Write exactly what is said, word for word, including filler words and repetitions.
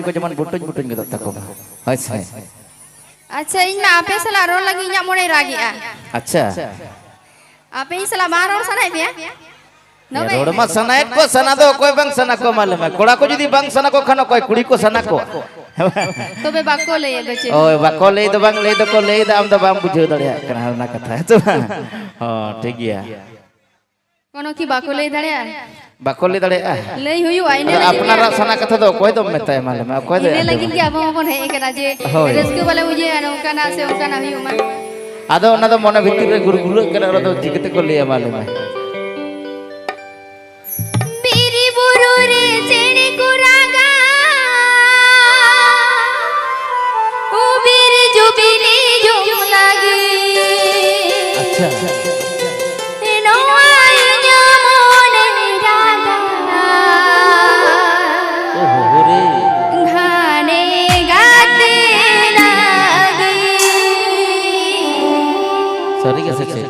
ᱠᱚ ᱡᱮᱢᱚᱱ ᱵᱩᱴᱩᱧ ᱵᱩᱴᱩᱧ ᱜᱚᱫᱚᱜ ᱛᱟᱠᱚ ᱢᱟ᱾ ᱦᱳᱭ ᱥᱮ᱾ ᱟᱪᱪᱷᱟ, ᱤᱧ ᱢᱟ ᱟᱯᱮ ᱥᱟᱞᱟᱜ ᱨᱚᱲ ᱞᱟᱹᱜᱤᱫ ᱤᱧᱟᱹᱜ ᱢᱚᱱᱮᱭ ᱨᱟᱜᱮᱜᱼᱟ᱾ ᱟᱪᱪᱷᱟ᱾ ᱟᱯᱮ ᱤᱧ ᱥᱟᱞᱟᱜ ᱵᱟᱝ ᱨᱚᱲ ᱥᱟᱱᱟᱭᱮᱫ ᱯᱮᱭᱟ? ᱱᱚᱰᱮ? ᱨᱚᱲ ᱢᱟ ᱥᱟᱱᱟᱭᱮᱫ ᱠᱚ, ᱥᱟᱱᱟ ᱫᱚ ᱚᱠᱚᱭ ᱵᱟᱝ ᱥᱟᱱᱟ ᱠᱚᱣᱟ ᱢᱟ ᱞᱟᱹᱭ ᱢᱮ? ᱠᱚᱲᱟ ᱠᱚ ᱡᱩᱫᱤ ᱵᱟᱝ ᱥᱟᱱᱟ ᱠᱚ ᱠᱷᱟᱱ ᱚᱠᱚᱭ ᱠᱩᱲᱤ ᱠᱚ ᱥᱟᱱᱟ ᱠᱚᱣᱟ? ᱛᱚᱵᱮ ᱵᱟᱠᱚ ᱞᱟᱹᱭᱮᱫ ᱫᱚ ᱪᱮᱫ? ᱳᱭ, ᱵᱟᱠᱚ ᱞᱟᱹᱭ ᱫᱚ ᱵᱟᱝ ᱞᱟᱹᱭ ᱫᱚᱠᱚ ᱞᱟᱹᱭ ᱫᱟ, ᱟᱢ ᱫᱚ ᱵᱟᱢ ᱵᱩᱡᱷᱟᱹᱣ ᱫᱟᱲᱮᱭᱟᱜ ᱠᱟᱱᱟ ᱚᱱᱟ ᱠᱟᱛᱷᱟ, ᱦᱮᱸ ᱥᱮ ᱵᱟᱝ? ᱦᱚᱸ, ᱴᱷᱤᱠ ᱜᱮᱭᱟ᱾ ᱠᱳᱱᱳ ᱠᱤ ᱵᱟᱠᱚ ᱞᱟᱹᱭ ᱫᱟᱲᱮᱭᱟᱜᱼᱟ? ᱵᱟᱠᱚ ᱞᱟᱹᱭ ᱫᱟᱲᱮᱭᱟᱜᱼᱟ᱾ ᱞᱟᱹᱭ ᱦᱩᱭᱩᱜᱼᱟ, ᱤᱱᱟᱹ ᱟᱫᱚ ᱞᱟᱹᱜᱤᱫ ᱜᱮ᱾ ᱟᱯᱱᱟᱨᱟᱜ ᱥᱟᱱᱟ ᱠᱟᱛᱷᱟ ᱫᱚ ᱚᱠᱚᱭ ᱫᱚᱢ ᱢᱮᱛᱟᱭᱟ ᱢᱟ ᱞᱟᱹᱭ ᱢᱮ? ᱚᱠᱚᱭ ᱫᱚᱭ ᱤᱱᱟᱹ ᱞᱟᱹᱜᱤᱫ ᱟᱸᱡᱚᱢᱟ? ᱜᱮ ᱟᱵᱚ ᱦᱚᱸᱵᱚᱱ ᱦᱮᱡ ᱟᱠᱟᱱᱟ ᱡᱮ ᱦᱳᱭ᱾ ᱨᱟᱹᱥᱠᱟᱹ ᱵᱟᱞᱮ ᱵᱩᱡᱷᱟᱹᱣᱟ, ᱱᱚᱝᱠᱟᱱᱟᱜ ᱥᱮ ᱚᱱᱠᱟᱱᱟᱜ ᱦᱩᱭᱩᱜ ᱢᱟ᱾ ᱟᱫᱚ ᱚᱱᱟ ᱫᱚ ᱢᱚᱱᱮ ᱵᱷᱤᱛᱤᱨ ᱨᱮ ᱜᱩᱨᱜᱩᱞᱟᱹᱜ ᱠᱟᱱᱟ, ᱚᱱᱟ ᱫᱚ ᱪᱤᱠᱟᱹ ᱛᱮᱠᱚ ᱞᱟᱹᱭᱟ ᱢᱟ ᱞᱟᱹᱭ ᱢᱮ? ᱵᱤᱨ ᱵᱩᱨᱩ ᱨᱮ ᱪᱮᱬᱮ ᱠᱚ ᱨᱟᱜᱟ, ᱩᱵᱤᱨ ᱡᱩᱵᱤᱞᱤ ᱡᱚᱢ ᱞᱟᱹᱜᱤᱫ᱾ ᱟᱪᱪᱷᱟ᱾ ᱱᱚᱣᱟ ᱤᱧᱟᱹᱜ ᱢᱚᱱᱮ ᱨᱟᱜᱟ᱾ ᱳᱦᱳ ᱨᱮ᱾ ᱜᱷᱟᱱᱮ ᱜᱟᱛᱮ ᱞᱟᱹᱜᱤᱫ᱾ ᱥᱟᱹᱨᱤ ᱜᱮ ᱥᱮ ᱪᱮᱫ?